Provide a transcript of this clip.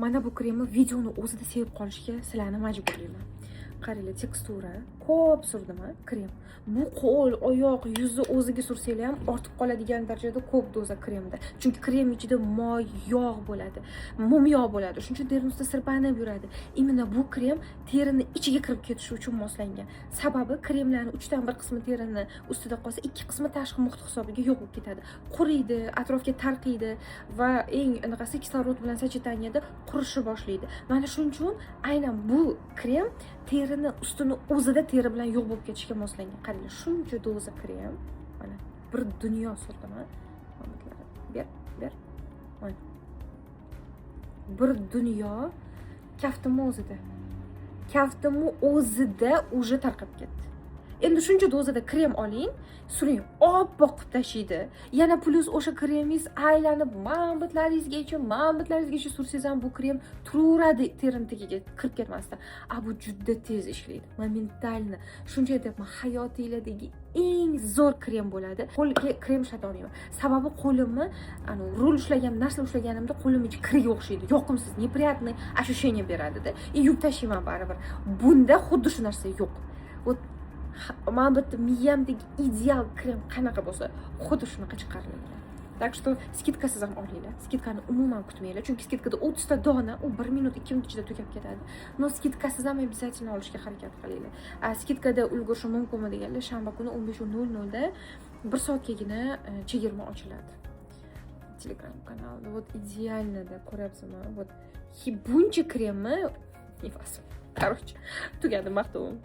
Mana bu kremni videoni o'zida sevib qolishga sizlarni majburlayman. Qaranglar, tekstura. Ko'p surdim krem. Bu qo'l, oyoq, yuzni o'ziga sursanglar ham ortib qoladigan darajada ko'p doza kremda, chunki krem ichida moy, yog' bo'ladi, mo'myo bo'ladi, shuning uchun terini ustida sirpanib yuradi. Именно bu krem terini ichiga kirib ketishi uchun moslangan. Sababi kremlarni uchdan bir qismi terini ustida qolsa, ikki qismi tashqi muhit hisobiga yo'q bo'lib ketadi, quriydi, atrofga tarqiydi va eng anaqasi, kislorod bilan сочетание da qurishni boshlaydi. Mana shuning uchun aynan bu krem terini ustini o'zida teri bilan yo'q bo'lib ketishga moslangan. Qaranglar, shuncha doza krem, mana bir dunyo surdim. A, ber, ber, mana bir dunyo kaftimni o'zida, kaftimni o'zida уже tarqab ketdi. Endi shuncha dozada krem oling, suring, oppoq qilib tashlaydi. Yana plyus o'sha kremingiz aylanib mambitlaringizgacha, mambitlaringizgacha sursangiz ham, bu krem turaveradi terini tagiga kirib ketmasdan. A bu juda tez ishlaydi, моментально. Shuncha aytyapman, hayotinglardagi eng zo'r krem bo'ladi. Qo'lga krem ishlata olmayman, sababi qo'limni rul ushlagan, narsa ushlaganimda qo'lim ichi kirga o'xshaydi, yoqimsiz, неприятный ощущение beradida, и yuvib tashlayman baribir. Bunda xuddi shu narsa yo'q. Вот mana bu yerda miyamdagi ideal krem qanaqa bo'lsa, xuddi shunaqa chiqarilgan. Так что скидка siz ham olinglar, скидка ni umuman kutmanglar, chunki скидка da 30 ta dona, u bir minut, 2 minut ichida tugab ketadi. Но скидка siz ham обязательно olishga harakat qilinglar. A скидка da ulgurishi mumkinmi deganlar, shanba kuni 15:00 da bir soatgagina chegirma ochiladi Telegram kanalida. Вот идеально da, ko'ryapsizmi? Вот buncha kremni, короче, tugadi maqtovim.